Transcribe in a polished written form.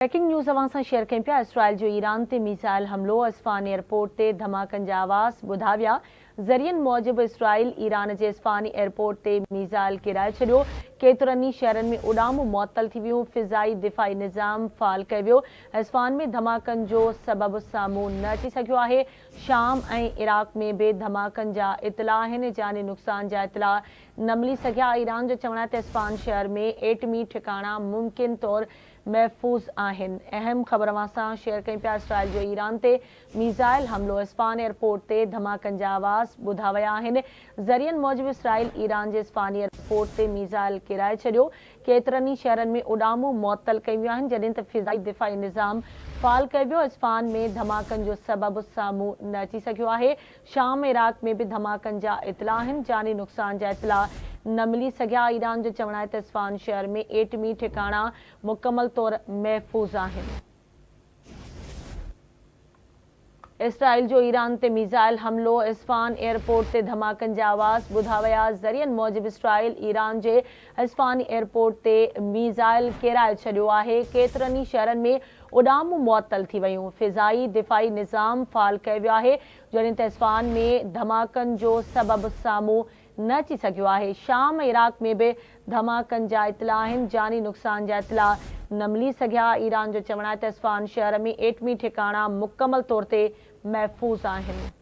Breaking news اوهان سان share ڪيون پيا اسرائيل جو ايران تي ميزائل حملو، اصفهان ايئرپورٽ تي ڌماڪن جا آواز ٻڌا ويا، ذريعن موجب اسرائيل ايران جي اصفهان ايئرپورٽ تي ميزائل ڪيرائي ڇڏيو، ڪيترن ئي شهرن ۾ اڏامون معطل ٿي ويون، فضائي دفاعي نظام فعال ڪيو ويو، اصفهان ۾ ڌماڪن جو سبب سامهون نه اچي سگهيو آهي، شام ۽ عراق ۾ به ڌماڪن جا اطلاع آهن، جاني نقصان جا اطلاع نه ملي سگهيا، ايران جو چوڻ آهي ته اصفهان شهر ۾ ايٽمي ٺڪاڻا ممڪن طور محفوظ آهن. اهم خبر اوهان سان شيئر ڪيون پيا اسرائيل جو ايران تي ميزائل حملو، اصفهان ايئرپورٽ تي ڌماڪن جا آواز ٻڌا ويا آهن، ذريعن موجب اسرائيل ايران جي اصفهان ايئرپورٽ تي ميزائل ڪيرائي ڇڏيو، ڪيترن ئي شهرن ۾ اڏامون معطل ڪيون ويون آهن، جڏهن ته فضائي دفاعي نظام فعال ڪيو ويو، اصفهان ۾ ڌماڪن جو سبب سامهون نه اچي سگهيو آهي، شام عراق ۾ به ڌماڪن جا اطلاع آهن، جاني نقصان جا اطلاع نه ملي سگهيا، ايران جو چوڻ آهي ته اصفهان شهر ۾ ايٽمي ٺڪاڻا مڪمل طور محفوظ آهن. اسرائيل جو ايران تي ميزائل حملو، اصفهان ايئرپورٽ تي ڌماڪن جا آواز ٻڌا ويا، ذريعن موجب اسرائيل ايران جي اصفهان ايئرپورٽ تي ميزائل ڪيرائي ڇڏيو آهي، ڪيترن ئي شهرن ۾ اڏامون معطل ٿي ويون، فضائي دفاعي نظام فعال ڪيو ويو آهي، جڏهن ته اصفهان ۾ ڌماڪن جو سبب سامهون نه اچي سگهيو آهي، شام ۽ عراق ۾ به ڌماڪن جا اطلاع آهن، جاني نقصان جا اطلاع نه ملي سگهيا، ايران جو چوڻ آهي ته اصفهان شهر ۾ ايٽمي ٺڪاڻا مڪمل طور تي محفوظ آهن.